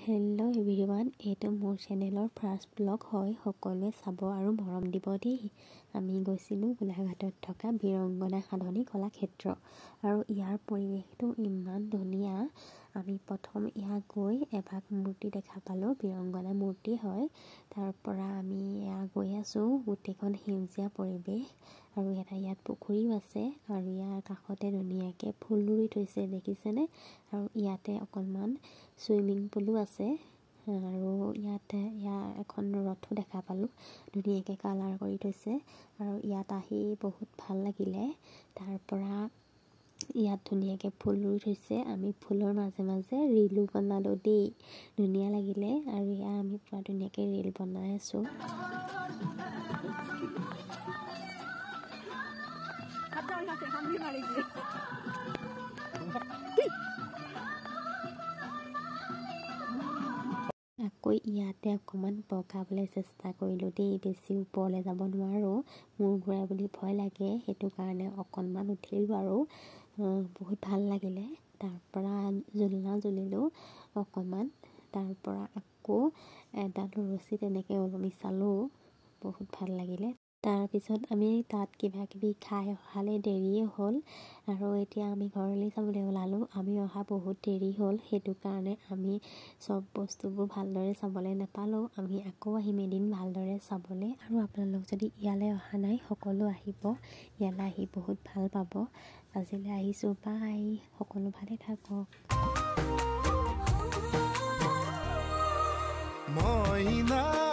Hello' everyone, এইটো মোৰ চেনেলৰ ফাৰ্ষ্ট ব্লগ হয়। সকলোৱে চাব আৰু মৰম দিব দেই। আমি গৈছিলোঁ গোলাঘাটত থকা বীৰংগনা সাধনী কলাক্ষেত্ৰ আৰু ইয়াৰ পৰিৱেশটো ইমান ধুনীয়া। আমি প্ৰথম ইয়াত গৈ এভাগ মূৰ্তি দেখা পালোঁ, বীৰংগনা মূৰ্তি হয়। তাৰপৰা আমি এয়া গৈ আছোঁ, গোটেইখন সেউজীয়া পৰিৱেশ আৰু এটা ইয়াত পুখুৰীও আছে আৰু ইয়াৰ কাষতে ধুনীয়াকৈ ফুল ৰুই থৈছে, দেখিছেনে? আৰু ইয়াতে অকণমান চুইমিং পুলো আছে আৰু ইয়াতে ইয়াৰ এখন ৰথো দেখা পালোঁ, ধুনীয়াকৈ কালাৰ কৰি থৈছে আৰু ইয়াত আহি বহুত ভাল লাগিলে। তাৰপৰা ইয়াত ধুনীয়াকৈ ফুল ৰুই থৈছে, আমি ফুলৰ মাজে মাজে ৰীলো বনালোঁ দেই, ধুনীয়া লাগিলে। আৰু ইয়াত আমি পূৰা ধুনীয়াকৈ ৰীল বনাই আছোঁ। আকৌ ইয়াতে অকণমান বগাবলৈ চেষ্টা কৰিলোঁ দেই, বেছি ওপৰলৈ যাব নোৱাৰোঁ, মূৰ ঘূৰাই বুলি ভয় লাগে, সেইটো কাৰণে অকণমান উঠিলোঁ আৰু বহুত ভাল লাগিলে। তাৰপৰা জোলনা জুলিলোঁ অকণমান, তাৰপৰা আকৌ এডাল ৰছী তেনেকৈ ওলমি চালোঁ, বহুত ভাল লাগিলে। তাৰপিছত আমি তাত কিবা কিবি খাই অহালৈ দেৰিয়ে হ'ল আৰু এতিয়া আমি ঘৰলৈ যাবলৈ ওলালোঁ। আমি অহা বহুত দেৰি হ'ল, সেইটো কাৰণে আমি চব বস্তুবোৰ ভালদৰে চাবলৈ নাপালোঁ। আমি আকৌ আহিম এদিন ভালদৰে চাবলৈ। আৰু আপোনালোক যদি ইয়ালৈ অহা নাই, সকলো আহিব, ইয়ালৈ আহি বহুত ভাল পাব। আজিলৈ আহিছোঁ, বাই, সকলো ভালে থাকক। মইনা।